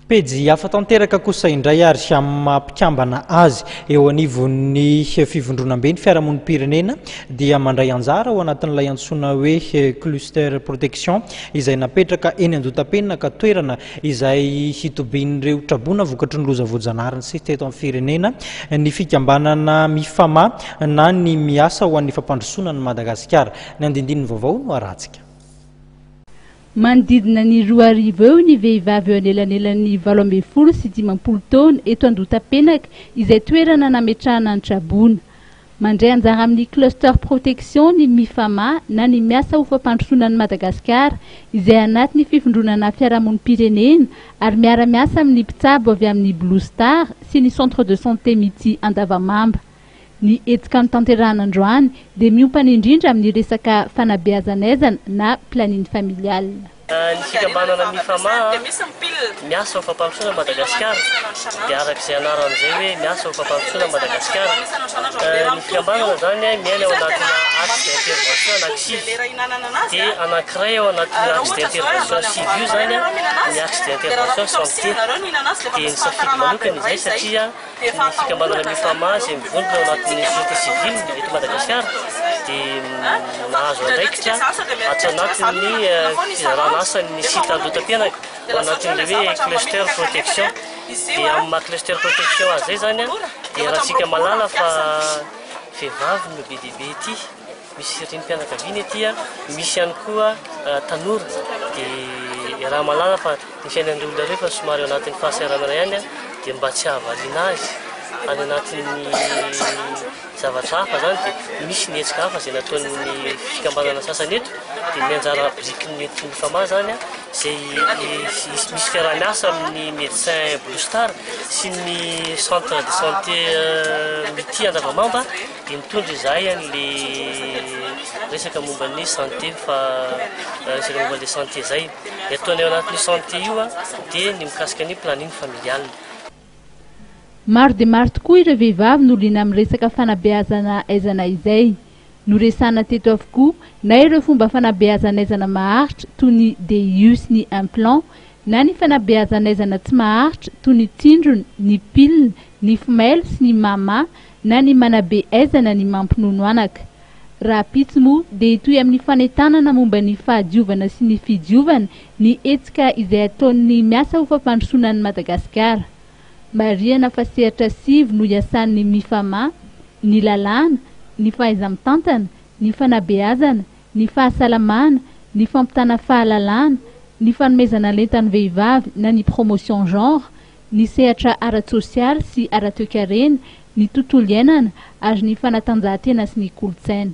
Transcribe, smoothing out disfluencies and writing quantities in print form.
Pejy hafa tanteraka kosa indray ary amin'ny maha mpikambana azy eo anivon'ny fivondronambe ny fiarahamonim-pirenena dia mandray anjara ao anatin'ilay antsoina hoe cluster protection izay napetraka eny Andohatapenina ka toerana izay hitobian'ireo traboina vokatry ny loza voajanahary nisesy teto amin'ny firenena ny fikambanana Mifama na ny miasa ho an'ny fampandrosoana an'i Madagasikara. Ny andindinin'ny vaovao no arahantsika. Manodidina ny 2000 eo ny vehivavy eo anelanelan'ny 18 sy 50 taona eto Andohatapenaka izay toerana nametrahana ny traboina. Mandray anjara amin'ny Cluster Protection ny Mifama na ny Miasa ho Fampandrosoana an'i Madagasikara izay anatin'ny fivondronana fiarahamonim-pirenena ary miara-miasa amin'ny mpitsabo avy amin'ny Blue Star sy ny Centre de Santé Miti Andavamamba. Ny hetsika notanterahana androany dia miompana indrindra amin'ny resaka fanabeazan'aizana na planning familial. Ny fikambanana Mifama miasa ho fampandrosoana Madagasikara dia araka izay anarany izay hoe miasa ho fampandrosoana Madagasikara. Ny fikambanana izany miaina ao anatina axe d'intervention anankisivy dia anankiray ao anatin'io axe d'intervention sivy io izany ny axe d'intervention santé dia nisafidy manokana izay satria Ny fikambanana Mifama izay mivondrona ao anatin'ny société civile eto Madagasikara dia nahazo andraikitra ato anatin'ny fizarana asan'ny site Andohatapenaka ao anatin'ilay hoe cluster protection. Dia amin'ny maha cluster protection azy izay izany dia raha-tsika mahalala fa vehivavy no be dia be ety, misy renim-pianakaviana ety, misy ihany koa tanora dia raha mahalala fa Ny fiainan'ireo olona ireo efa somary ao anatin'ny fahasahiranana ihany dia mba tsy hahavariana azy any anatin'ny zavatra hafa izany dia misy ny hetsika hafa izay nataon'ny fikambanana sasany eto dia ny anjara birikin'ny eto Mifama izany izay misy fiaraha-miasa amin'ny médecin Blue Star sy ny centre de santé Miti Andavamamba dia mitondra izahay an'le resaka momba ny santé fa resaka momba le santé izay. Ny ataonay ao anatin'io santé io dia ny mikasika ny planning familial. Maro dia maro tokoa ireo vehivavy no liana amin'ny resaka fanabeazana aizana izay. Noresahana teto avokoa na ireo fomba fanabeazana aizana maharitra toy ny DIU sy ny implant na ny fanabeazana aizana tsy maharitra toy ny tsindrona, ny pile, ny femelle sy ny mama na ny manabe aizana ny mampinono anaka. Rahampitso moa dia hitohy amin'ny fanentanana momba ny fahadiovana sy ny fidiovana ny hetsika izay ataon'ny miasa ho fampandrosoana an'i Madagasikara. Marihana fa sehatra sivy no iasan'ny Mifama, ny lalàna, ny fahaiza-mitantana, ny fanabeazana, ny fahasalamana, ny fampitana fahalalana, ny fanomezana lenta ny vehivavy na ny promotion genre, ny sehatra ara-tsosialy sy ara-toekarena, ny tontolo iainana ary ny fanatanjahantena sy ny kolontsaina.